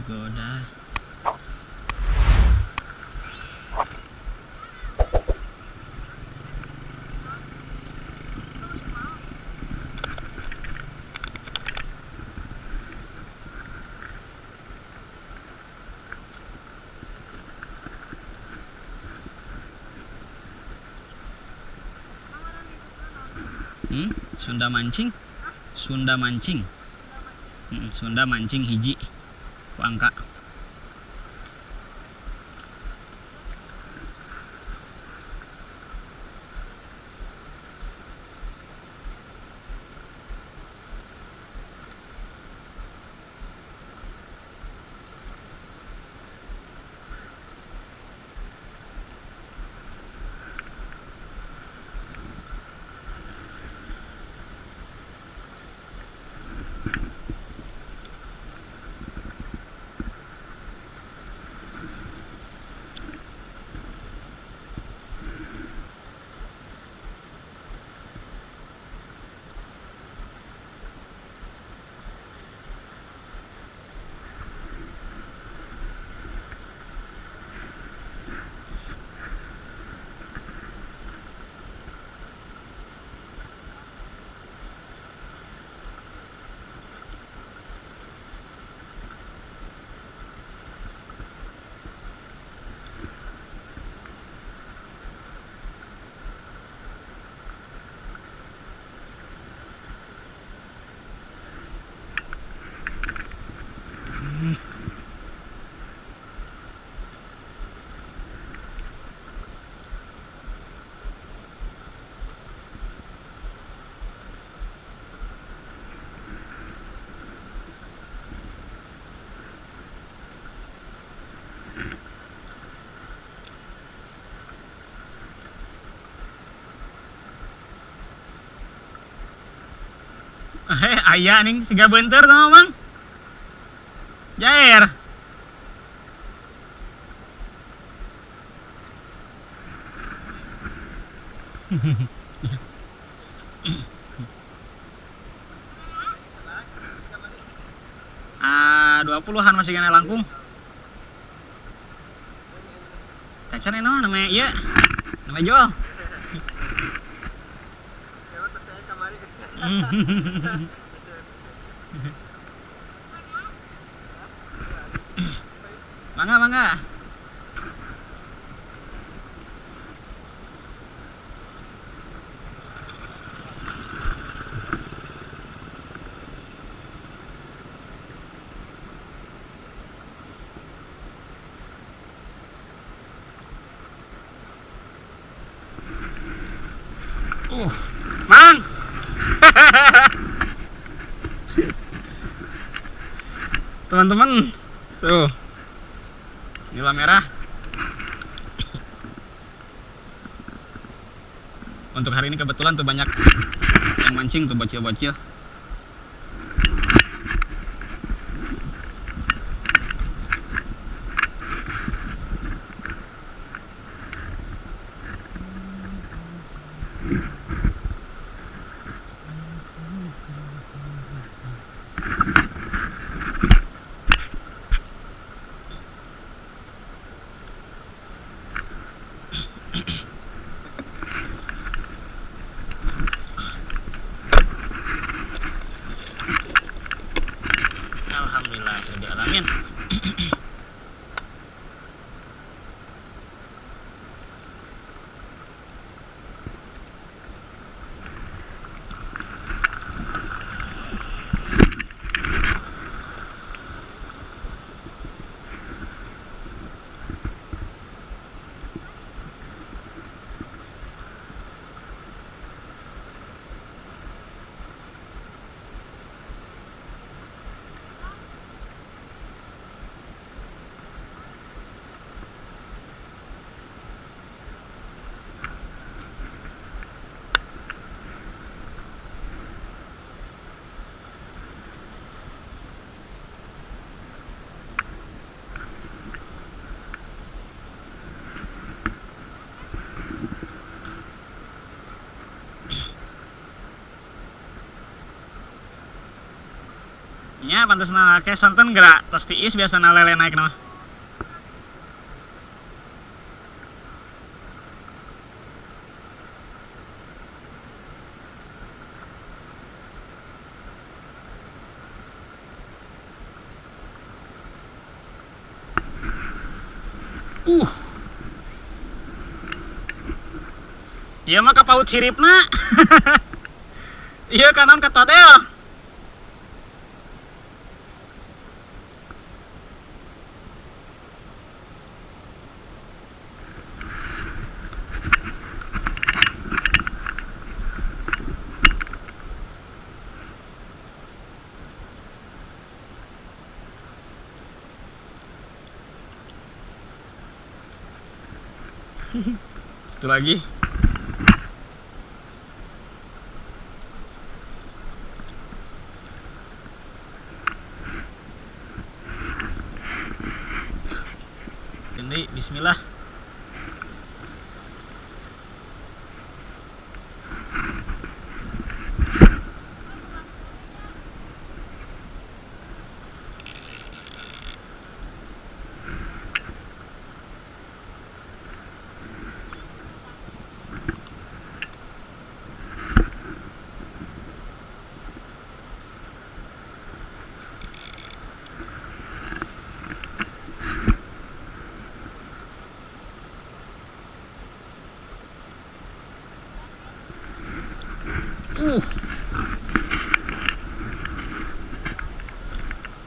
Digoda. Sunda mancing, Sunda mancing, Sunda mancing hiji, ku angka. Aya nih siga beunteur sama Mang. Jair. Ah, 20-an masih kena langkung. Cacan enak namanya iya. Namanya jual. Mangga, mangga. Mang. Teman-teman, tuh nila merah. Untuk hari ini kebetulan tuh banyak yang mancing tuh, bocil-bocil. Alhamdulillah, Nya pantasna ke sonten gerak tos tiis biasana lele naik mah. Ieu mah kapaut siripna. Ieu kanan katodel. Satu lagi. Ini bismillah.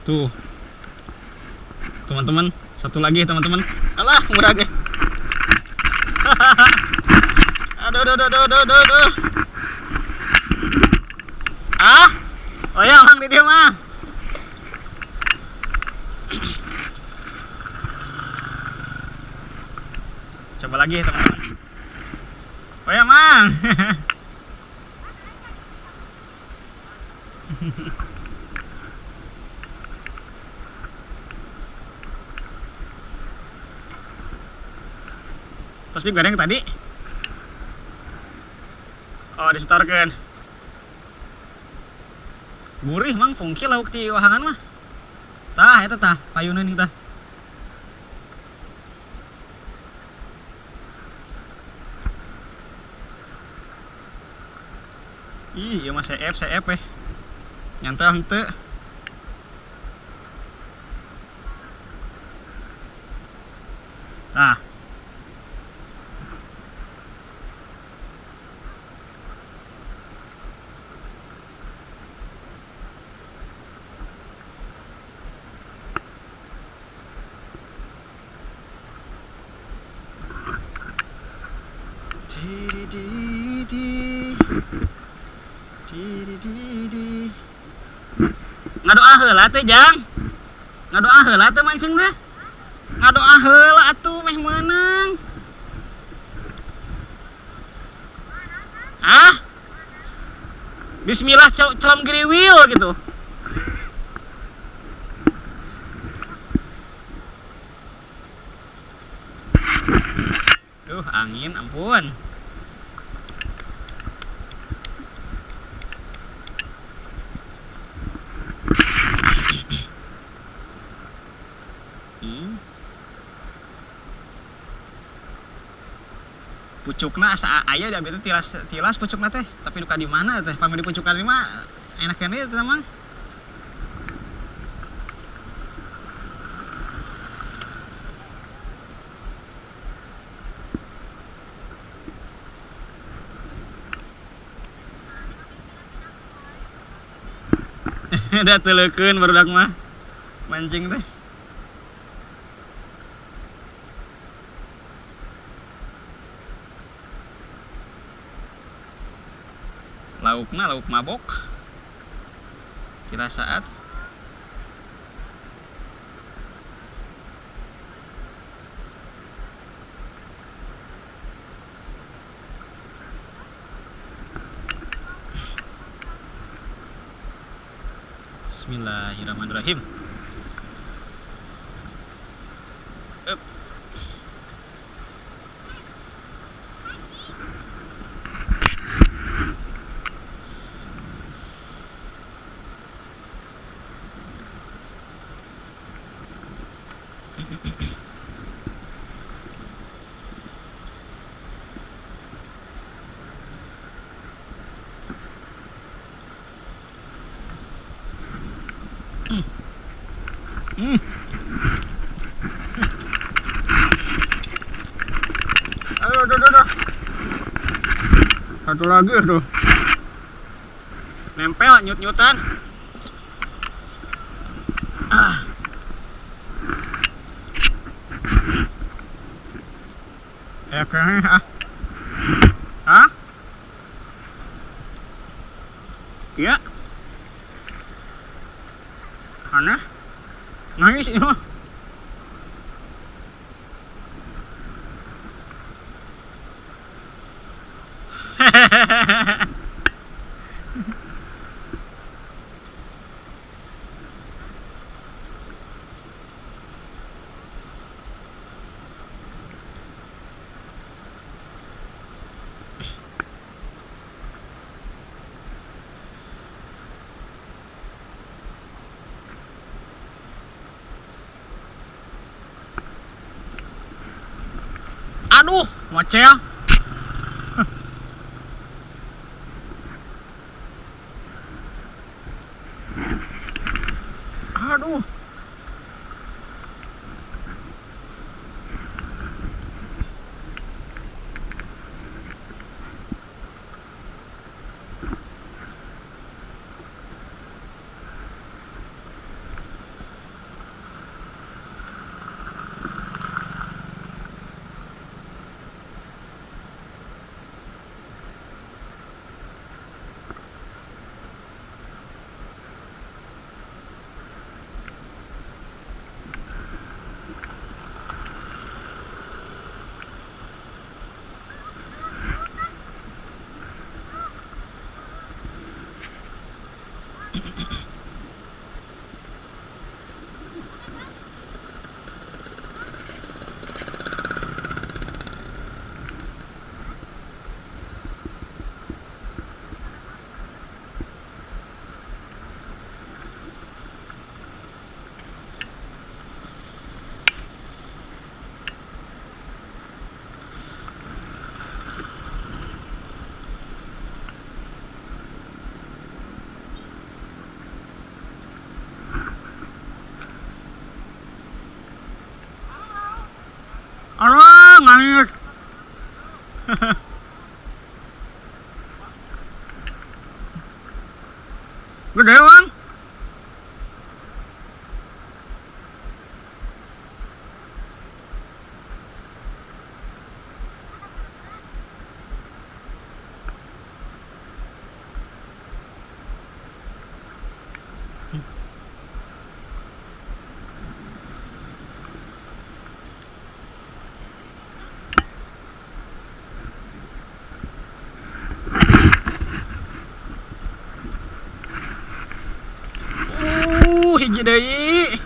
Tuh. Teman-teman, satu lagi teman-teman. Alah, murah ge. Aduh, aduh, aduh, aduh, aduh, aduh. Ah. Oh ya, orang di dia mah. Coba lagi teman-teman. Oh ya, Mang. Terus digoreng tadi. Oh, disetorkeun. Gurih mang fungki lauk ti wahangan mah. Tah eta tah payuneun tah. Ih, ieu mah CF CF eh. Nyantel henteu. Tah. Ngadoa heula teh, Jang. Ngadoa heula teh mancing teh. Ngadoa heula atuh meh meunang. Ah? Bismillah celem giriwil gitu. Duh, angin ampun. Pucukna asa aya di abdi teh tilas tilas pucukna teh, tapi duka di mana teh? Pami di pucukan ini mah enak keneh teh mah. Da teulekeun barudak mah mancing teh. Laukna lauk mabok. Kira saat. Bismillahirrahmanirrahim. Up. Aduh, aduh, aduh. Satu lagi tuh. Nempel nyut-nyutan. Ah. Ya kayaknya ah. Hah? Iya. Aneh. Nangis ini mah. Aduh, ngocel. Aduh. Aduh, nangis. Gede, Bang. Hiji deui.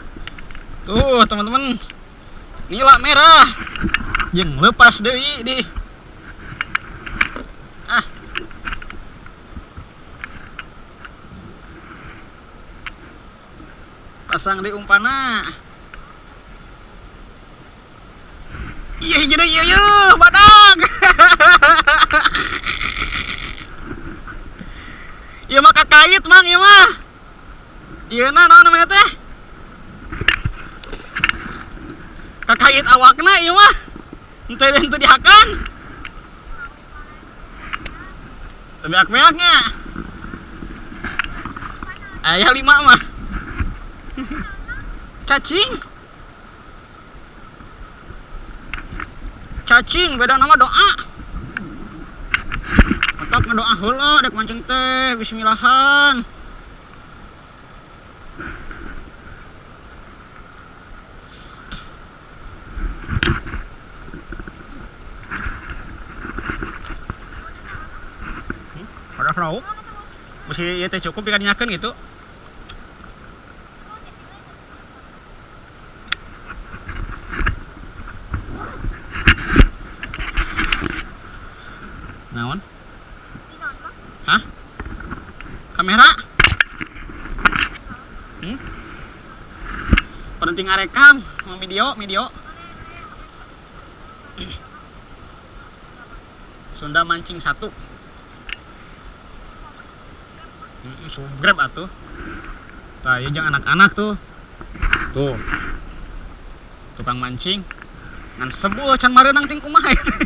Tuh, teman-teman. Nila merah. Jeung lepas deui di. Ah. Pasang di umpana. Iya hiji deui ieu, badag. Ieu mah kakait, Mang, ieu mah. Iya nah, naon namanya teh? Kakait awakna ieu mah. Henteu dihakan. Beak-beaknya. Aya 5 mah. Cacing. Cacing beda nama doa. Mantap ngadoa heula dek mancing teh, bismillahan. Lauk mesti ieu teh cukup dikanyakeun gitu. Naon? Hah? Kamera? Penting ngarekam, mau video, video. Sunda mancing 1. Subscribe atuh. Tah, ieu jeung anak-anak tuh. Tuh. Tukang mancing. Ngan sebul can mareunang ting kumaha ieu teh.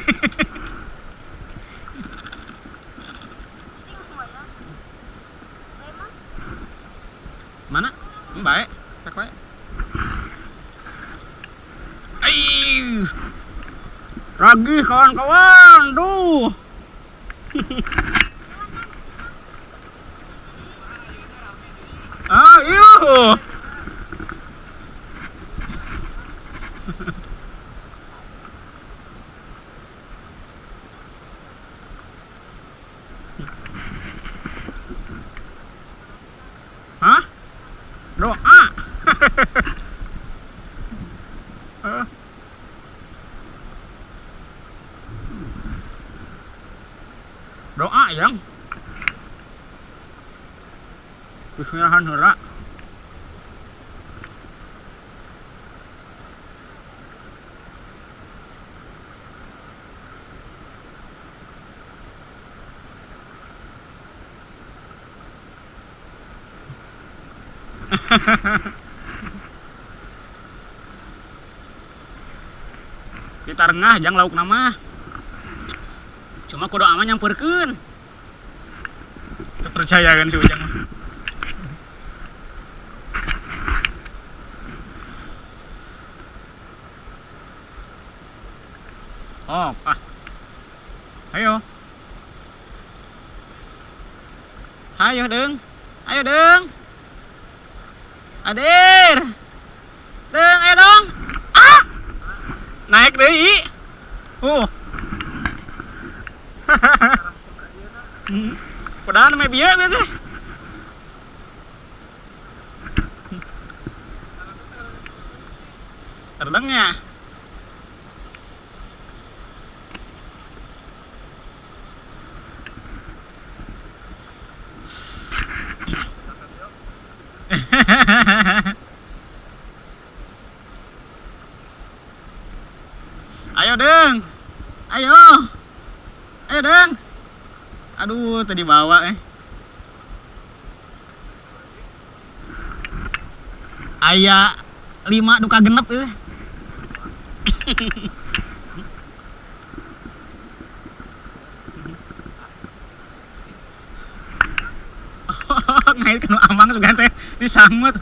Mana? Bae, rek wae. Aih. Lagi kawan-kawan, duh. Ah, iya. Hah? Doa. Doa yang bismillahirrahmanirrahim. Kita rengah jang lauk nama. Cuma kudu aman nyamperkeun. Terpercaya kan si Ujang mah. Oh, ah. Ayo. Ayo, Deng. Ayo, Deng. Adir. Deng, ayo dong. Ah! Naik deui. Padahal mah bieu teh. Terbangnya. Ayo Deng, ayo, ayo Deng. Aduh, tadi bawa Aya 5 duka genep Ngait kanu amang sugan teh disangut.